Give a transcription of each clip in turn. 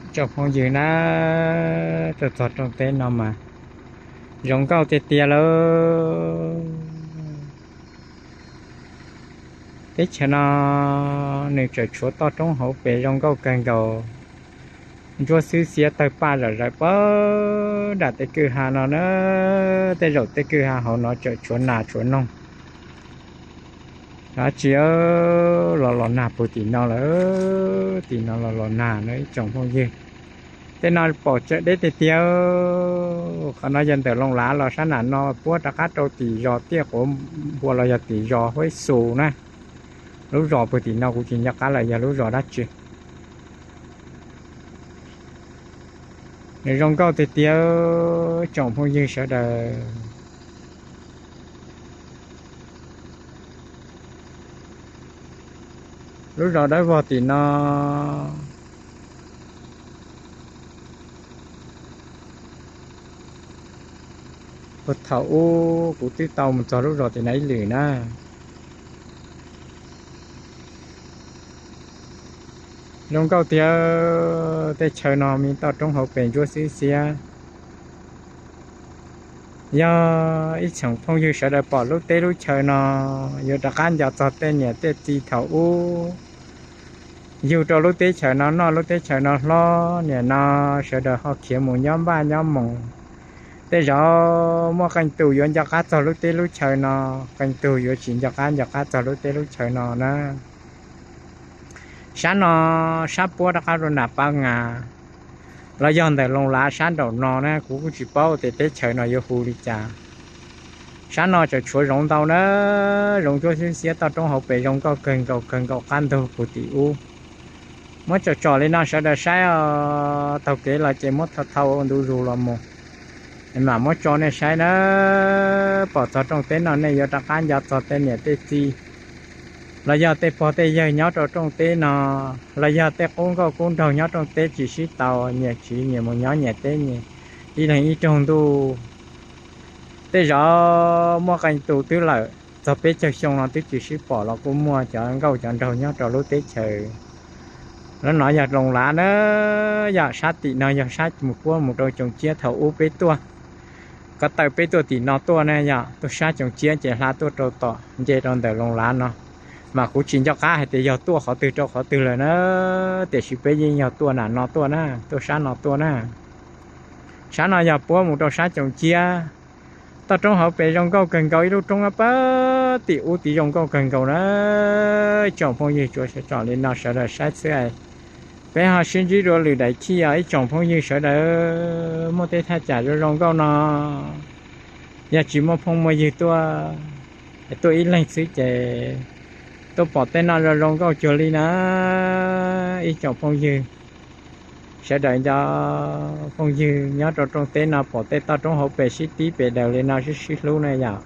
Tsoom phooj ywg na, tuaj txog rooj teb no mas zoo nkauj tiag tiag lawm. Teb chaws no nws tseem tshuav toj roob hauv pes zoo nkauj kawg nkaus. Ntsuab xwb xiab tawg paj zom zaws pag nram tej kwj ha no na, tej zaum tej kwj ha hauv no tseem tshuav nas tshuav noog. Dab tsi los los nag puag tim no lawm, tim no los los nag na ib tsoom phooj ywg. Tej no pom tsawm deb tiag tiag. Qhov no yog ntawm Loos Lav los sab nam no puab rov qab rau tim zos Tiaj Quav Npua los yog tim zos Huab Xus na. Lub zos puag tim no kuv tsis nco qab lawm yog lub zos dab tsi. Nws zoo nkauj tiag tiag tsoom phooj ywg sawv daws. Lub zos dawb vog tim no, puag thaum ub kuv twb tau mus txog lub zos tim no ib lwm na. Zoo nkauj tiag, tej chaw no me toj roob hauv pes ntsuab xwb xiab. Yog ib tsoom phooj ywg sawv daws pom lub teb lub chaw no yuav rov qab nco txog tej niam tej txiv thaum ub yug rau lub teb chaws no noj lub teb chaws no hlob, nim no sawv daws ho khiav mus nyob npaj nyob moos. Tej zaum muaj qee tus yuav nco qab txog lub teb lub chaw no, qee tus yuav tsis nco qab nco qab txog lub teb lub chaw no na. Sab no, sab puab rov qab rau nram Pab Ngas, los yog ntawm Loos Lav sab nraum no na, kuv kuj tsis paub tias teb chaws no yuav hu li cas. Sab no tseem tshuav zoov ntau na, zoov ntsuab xwb xiab toj roob hauv pes zoo nkauj kawg nkaus kawg nkaus qab ntug puag tim ub. Muab tsom tsom li no sawv daws saib os, taug kev los ces muab thau thau ntu zus los mus, mam muab tso nej saib na. Pom txog rooj teb no nej yuav rov qab nco txog tej niam tej txiv, los yog tej pog tej yawg nyob rau rooj teb no, los yog tej qub nkauj qub nraug nyob rooj teb tsis sib tau, nyias tsiv nyias mus nyob nyias teb nyias, ib leeg ib rooj ntuj. Tej zaum muaj qee tus twb lawm txog peb caug xyoo no twb tsis sib pom los kuj muaj cov nkauj cov nraug nyob rau lub teb chaws. Lub no yog Loos Lav na, yog sab tim no yog sab mus puab mus rau Coom Ciab thaum ub peb tuaj. Ko taw peb tuaj tim no tuaj na, yog tuaj sab Coom Ciab ces hla tuaj rau tom nce rau ntawm Loos Lav no. Mas kuv tsis nco qab hais tias yog tuaj qhov twg rau qhov twg lawm na, tiam sis peb yeej yog tuaj nram no tuaj na, tuaj sab no tuaj na. Sab no yog puab mus rau sab Coom Ciab. Toj roob hauv pes zoo nkauj kawg nkaus, ib lub roob pab tim ub tid zoo nkauj kawg nkaus na. Tsoom phooj ywg tsuas tsom li no sawv daws saib xwb. Peb ho sib ntsib dua lwm daim khij os ib tsoom phooj ywg sawv daws. Muaj tej thaj tsam zoo zoo nkauj no, yog tsis muaj phooj muaj ywg tuaj, tuaj ib leeg xwb ces tuaj pom tej no zoo zoo nkauj cuag li na. Ib tsoom phooj ywg sawv daws, cov phooj ywg nyob rau rooj teb no pom tej toj roob hauv pes sib tib pes daws li no sib sib hlub na yom.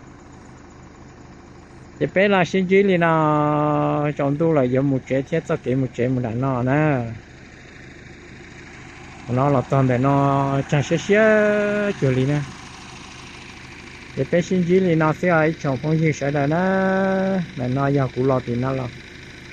Ces peb los sib ntsib li no, tsaus ntuj lawm yuav mus tsev thiab, txoj kev mus tsev mus nram no na. Thaum no los txog ntawm no tsag siab siab cuag li na. Ces peb sib ntsib li no xwb os ib tsoom phooj ywg sawv daws na. Ntawm no yog kuv los tim no los